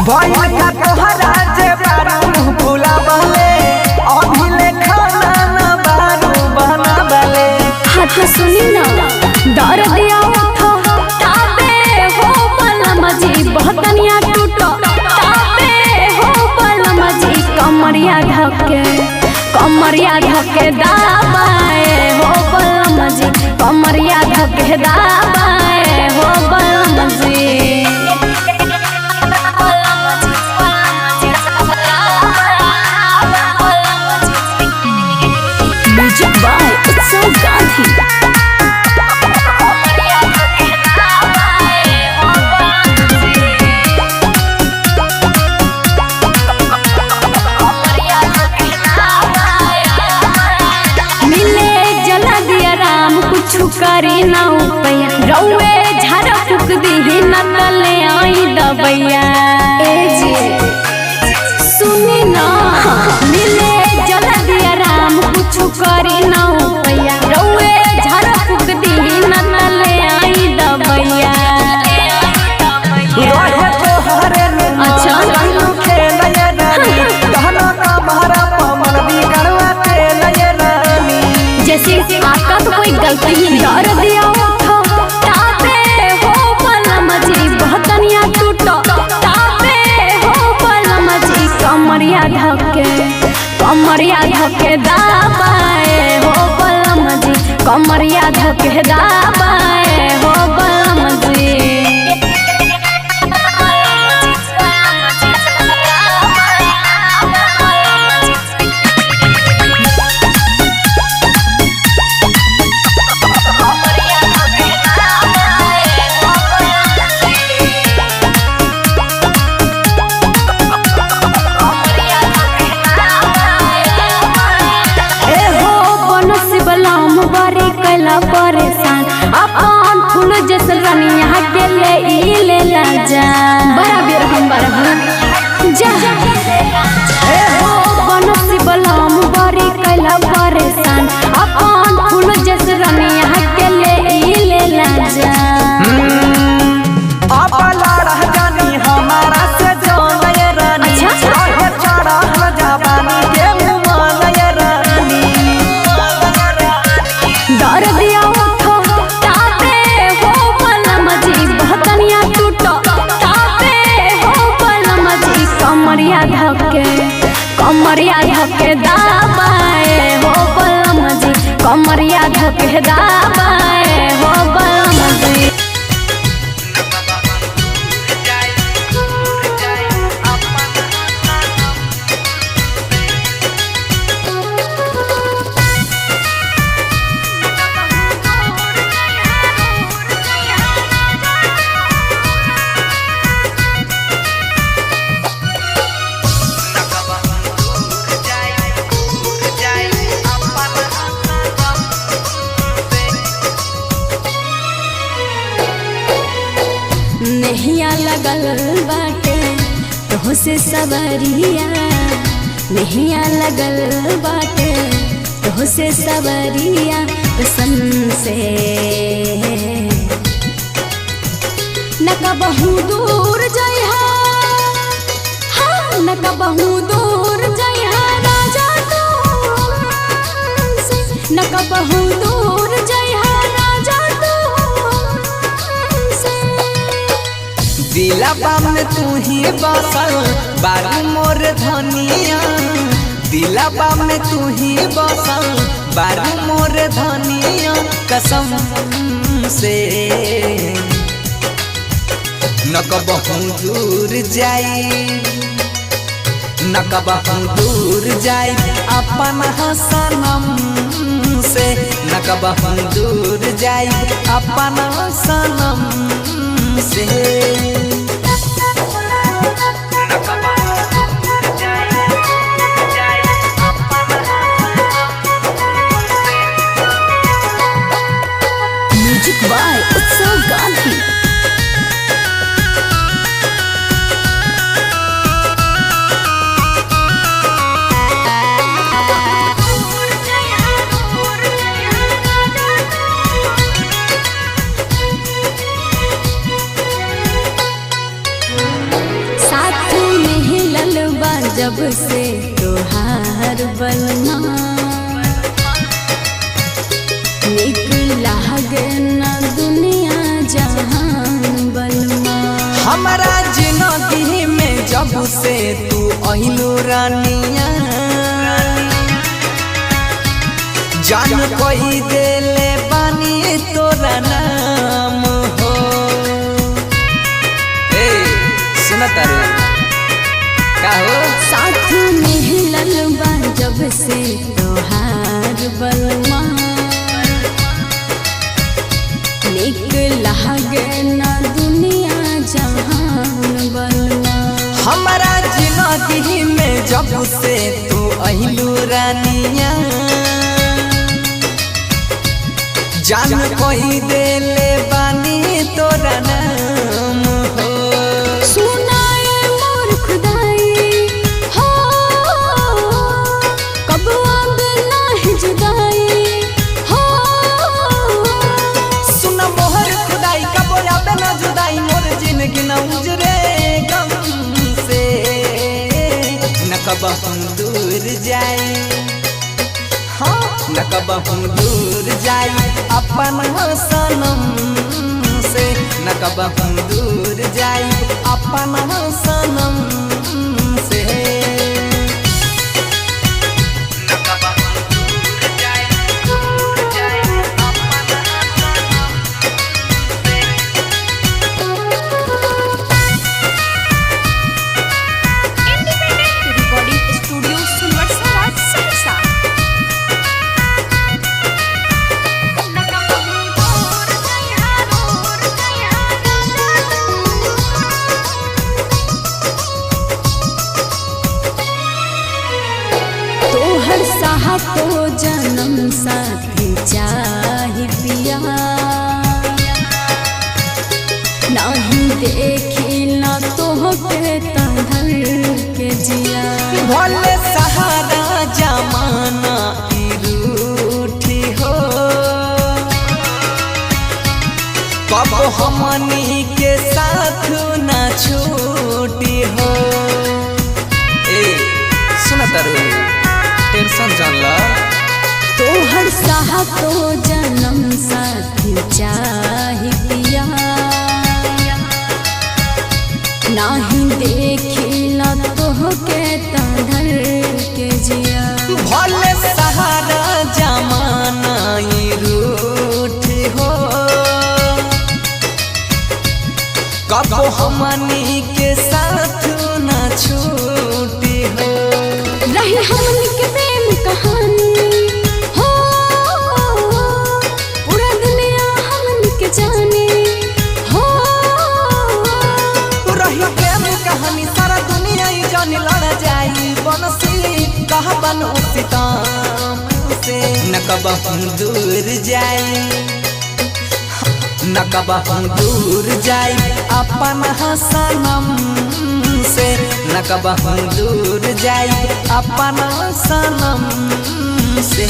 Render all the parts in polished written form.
भइल का तोहरा जे बारू भुलावले, अभी ले खाना ना बारू बनावले। हाथ सुनी ना दर्द दिया उठो ताबे हो बलम जी बहतनिया टूटो ताबे हो बलम जी कमरिया धके, कमरिया धके दाबाए हो बलम जी, कमरिया धके दाबाए हो बलम जी। म्यूजिक बाय उत्सव गांधी। मिले जला दिया राम कुछ करी ना उपैया, रउए झाड़ा फूक दीही न तले आई दबैया। ए जी सुनी ना, मिले जला दिया राम कुछ करी ना उपैया, रउए झाड़ा फूक दीही न तले आई दबैया। रहे तोहरे नुमा, अच्छा। कहियो खेलय रानी, कहनो कमहरा पमन बिगड़वा तेलय रानी। जैसे आपका तो कोई गलती ही नहीं। दर्द दिया उठो ताबे हो बलम जी बहतनिया टूटो ताबे हो बलम जी कमरिया धके, कमरिया धके दाबाए हो बलम जी, कमरिया धके दाबाए हो बलम जी। ए हो बनस बलम बरे कैला परेशान, अपन फूल जैसन रनिया के ले ई ले ला जा। बड़ा बेर हम बड़ा जा। ए हो बनस बलम बरे कैला परेशान, अपन फूल जैसन रनिया के ले ई ले ला जा। अब लड़ा जानी हमारा से जोनय रानी। अच्छा। रहे चढ़ल जवानी के मुआनय रानी। दर्द दिया उठो ताबे हो बलम जी बहतनिया टूटो ताबे हो बलम जी कमरिया धके, कमरिया धके दाबाए हो बलम जी, कमरिया धके दाबाए हो बलम जी। नहिया लगल बाटे तोह से सवरिया, नहिया लगल बाटे तोह से सवरिया कसम से न कबहू दूर जइहा, हाँ न कबहू दूर जइहा राजा तू हमसे, न कबहू दूर जइहा राजा तू हमसे। दिलबा में तू ही बसल बारू मोर धनिया, दिलबा में तू ही बसल बारू मोर धनिया कसम से न कबहू दूर जाई, न कबहू दूर जाई अपन सनम से, न कबहू दूर जाई अपन सनम से। म्यूजिक बाय उत्सव गांधी। साथ जब से तोहार बलमा, निक लागे ना दुनिया जहान बलमा। हमारा जिंदगी में जब से तू अहिलू रानिया, जान कोई देले बानी तोरा नाम हो। ए सुन तारू का हो? साथ मिलल बा जब से तोहार बलमा, निक लागे ना दुनिया जहान बलमा। हमारा जिंदगी में जब से तू अहिलू रानिया, जान कोई देले बानी तोरा नाम हो। सुनाए मोर खुदाई हो, कब अब नाही जुदाई हो। सुन मोहर खुदाई कब आवे ना जुदाई, मोर जिंदगी न उजरे गम से। न कबहू दूर जाए, हाँ न कबहू दूर जाए अपन सनम से। न कबहू दूर जाए अपन सनम से। न कबहू दूर जाए, दूर जाए अपन सनम से। Independent recording studio Sunwarsara Saharsa. तोहर साहब तो जन्म साथी चाहे पिया, नाही देखी ना तोहके तंधर के जिया। भोले सहारा जमाना ई रूठी हो, कब हमनी के साथ ना छूटी हो। ए सुन तारू टेंशन जान ला। तोहर साहब तो जन्म साथी चाहे पिया, नाही देखी ना तोहके तंधर के जिया। भोले सहारा जमाना ई रूठी हो, कब हमनी के साथ ना छूटी हो। रही हमन के प्रेम कहानी हो, पूरा दुनिया हमन के जाने हो। रही प्रेम कहानी सारा दुनिया ही जान लड़ जाई बनसी कह बन सितम से। न कबहू दूर जाई, न कबहू दूर जाई अपन सनम से। न कबहू दूर जाई अपन सनम से।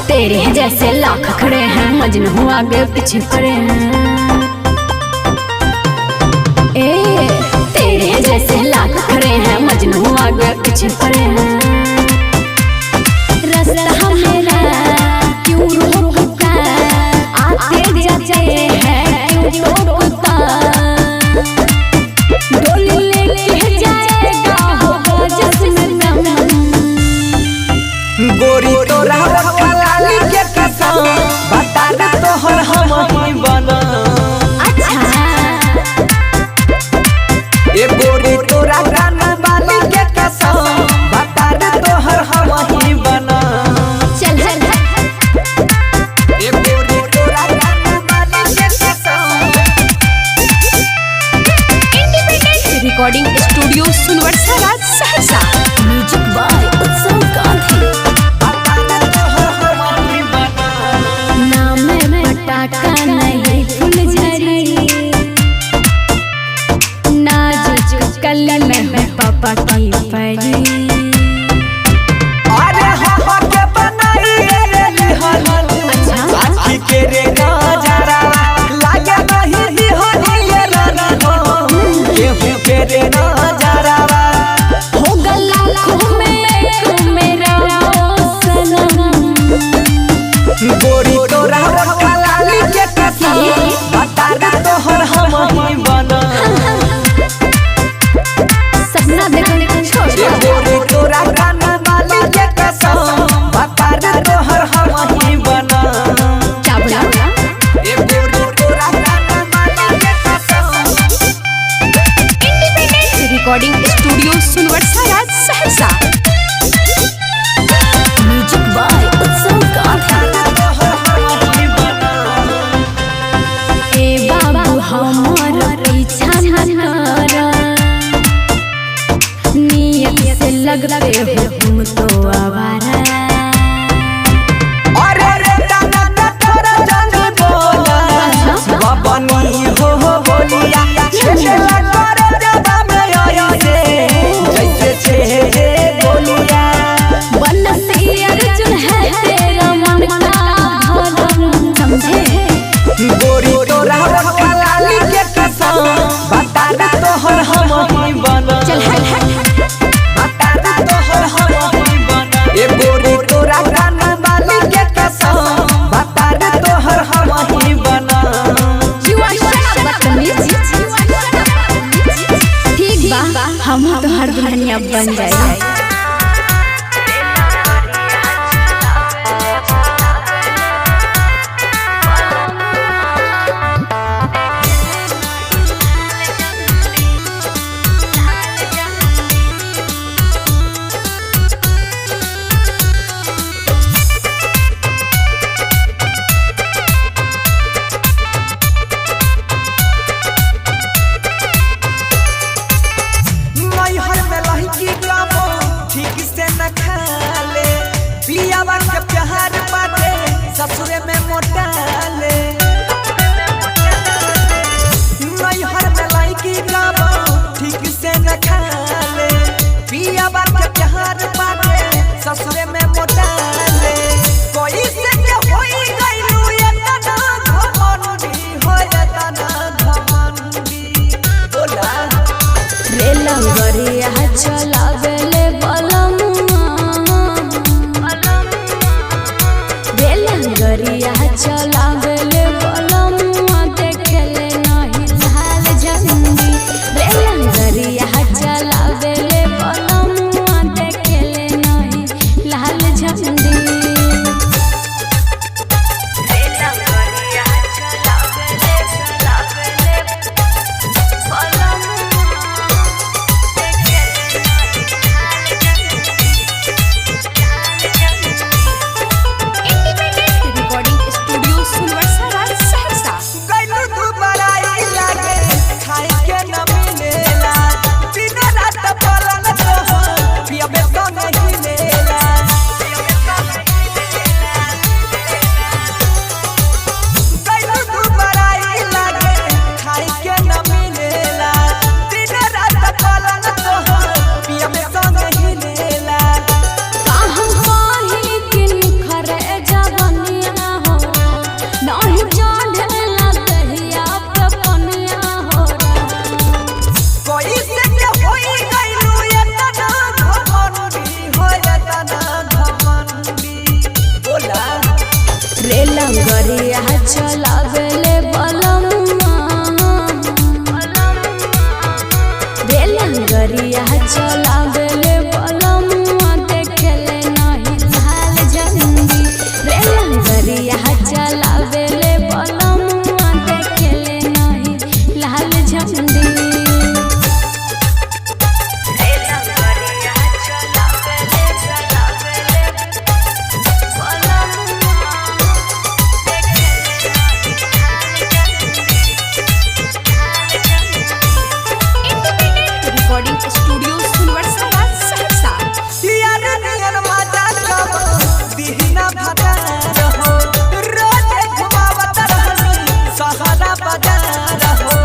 तेरे जैसे लाख खड़े हैं मजनू आगे पीछे पड़े हैं। ए तेरे जैसे लाख खड़े हैं मजनू आगे पीछे पड़े हैं। रास्ता मेरा क्यों रोकता, आते जाते हैं क्यों टोकता। डोली लेके जाएगा होगा जश्न गम। गोरी तोरा लाली के कसम बता दे तोहर हम ही बना। अच्छा ए गोरी तोरा गाना बाली के कसम बता दे तोहर हम ही बना। चल चल। ए गोरी तोरा गाना बाली के कसम। Independent recording studio Sunwarsara Saharsa. Music by Utsav Gandhi. बता दे तोहर हम ही बना। नाम में पटाखा नहीं पकी परी। अरे हवा के बनाई रे लिहल अच्छा। आखी के रे नजरा लागे नहीं दिहल ये रानी हो केहू के रे नजरा हो गला में एक मेरा सनम। गोरी तोरा लाली के कसम बता दे तोहर हम ही बना। सपना देखने को छोड़ ए गोरी तोरा कान वाली के कसम बता दे तोहर हम ही बना। क्या बोला? ए गोरी तोरा कान वाली के कसम। Independent recording studio Sunwarsa Raj Saharsa. Music by Utsav Gandhi. तोहर हम ही बना। ए बाबू हमर पीछा न कर, नियत से लगते हो तुम तो आवारा। अरे रे दाना ना तोरा जान बोला बबनी हो हो बोलिया छेला कर जबा में आई से जैसे छे बोलिया। बनसी अर्जुन है तेरा मन का भरम समझे। गोरी तोरा लाली के कसम बता दे तोहर हम ही बना। चल हट हट। बता दे तोहर हम ही बना। ए गोरी तोरा कान वाली के कसम बता दे तोहर हम ही बना। You are shut up बदतमीज। ठीक बा, हम तो हर दुल्हनिया बन जाए। नैहर में लहकी गाबो ठीक से न खाले पियावा के प्यार बाटे ससुरे में मोटाले। नैहर में लहकी गाबो ठीक से न खाले पियावा के प्यार बाटे ससुरे में मोटाले। कोई से के होई गइलू एतना घमंडी हो एतना घमंडी बोला। रेलगड़िया चलावेले बलमुआ, रेलगड़िया चलावेले बलमुआ, देखले नहीं लाल झंडी। रेलगड़िया चलावेले बलमुआ, देखले नहीं लाल झंडी। रेलगड़िया चलावेले चलावेले बलमुआ। Independent recording studio Sunwarsa Raj Saharsa. गइलू दुबराई लागे खाए के न मिलेला दिन रात पलन तोहर पियबे तो नहीं लेला। गइलू दुबराई लागे खाए के न मिलेला दिन रात पलन तोहर पियबे तो नहीं लेला। काहू पाही किन खरे जवनिया हो, नाही चढ़ेला दहिया पे पनिया हो। कोई से के होई गइलू एतना घमंडी हो एतना घमंडी बोला। रेलगड़िया चलावेले बलमुआ, रेलगड़िया चलावेले बलमुआ, देखले नहीं लाल झंडी। रेलगड़िया चलावेले बलमुआ, देखले नहीं लाल झंडी। रेलगड़िया चलावेले चलावेले बलमुआ। Independent recording studio Sunwarsa Raj Saharsa. यार नियन मजा कब दिहिना भता रहो रोज घुमावत रहनी सहारा बजा रहो।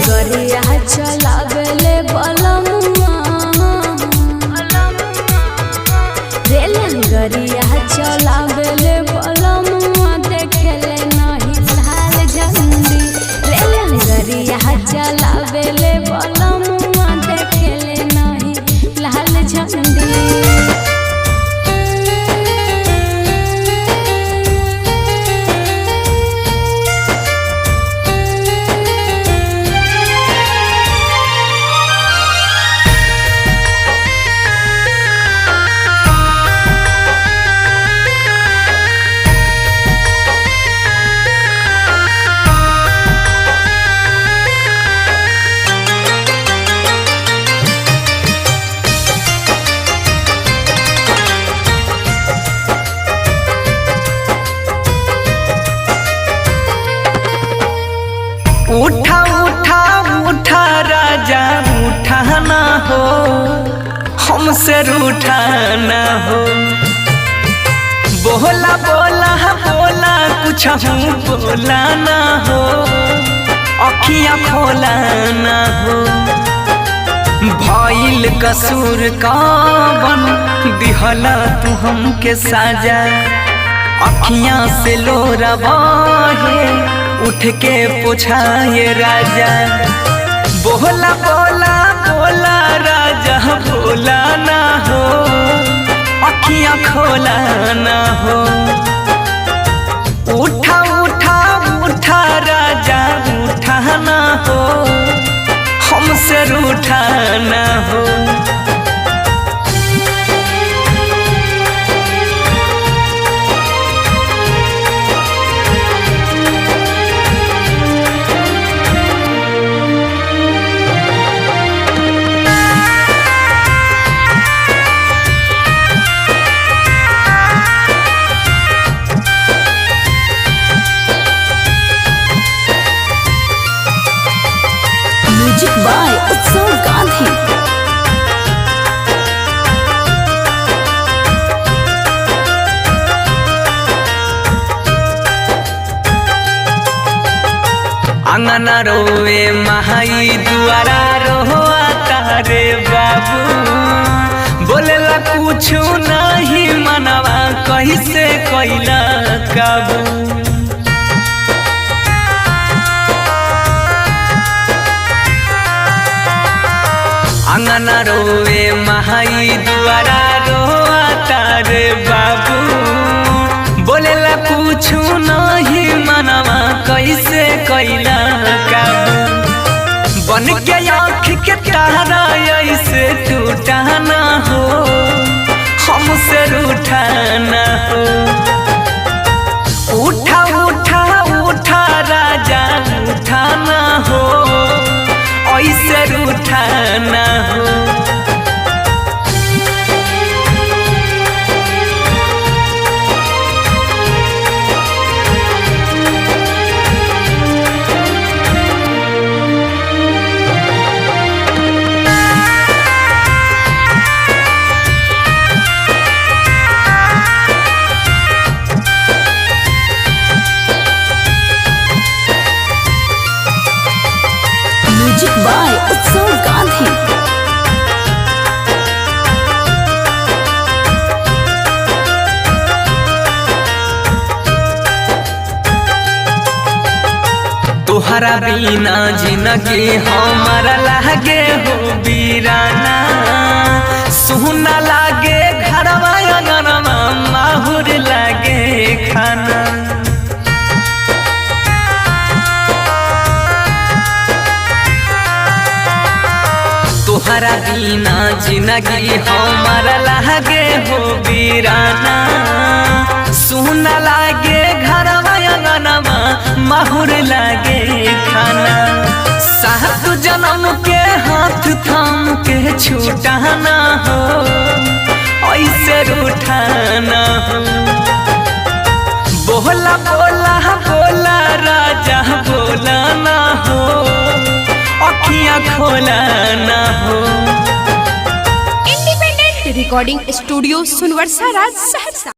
गरिया चलावेले बलमुआ, रेल गरिया चलावेले बलमुआ, देखेले नहीं लाल झंडी। रेल गरिया चलावेले बलमुआ, देखेले नहीं लाल झंडी। उठा उठा उठा राजा उठा ना हो, हमसे रूठा ना हो। बोला बोला बोला कुछ हूँ बोला ना हो, अखियाँ खोला ना हो। भइल कसूर कावन दिहला तू हमके साजा, अखियाँ से लोरा बहे उठ के पोछाए राजा। बोला बोला बोला राजा बोला ना हो, अखियाँ खोला ना हो। उठा उठा उठा राजा उठा ना हो, हमसे रूठा ना हो। Music by Utsav Gandhi. अंगना रोवे महाई दुआरा रोआ तारे बाबू, बोलेला कुछ नहीं मनवा कैसे कैला काबू। अंगना रोवे महाई दुआरा रोआ तारे बाबू, बोलेला कुछ नहीं मनवा कैसे कैला काबू। बन के आँख के तारा ऐसे टूटा ना हो, हमसे रूठा ना हो। उठा उठा उठा राजा उठा ना हो, ऐसे रूठा ना हो। Music by Utsav Gandhi. तोहरा बिना जिंदगी हमारा लागे हो बीराना, सोना लागे घरवा अंगनमा माहुर लागे खाना। तोहरा बिना जिंदगी हमारा लागे हो बीराना, सोना लागे घरवा अंगनमा माहुर लागे खाना। सात जन्म के हाथ थाम के छूटा ना हो, ऐसे रूठा ना हो। बोला बोला बोला राजा बोला ना हो, अखियाँ खोला ना हो। Independent recording studio Sonbarsa Raj Saharsa.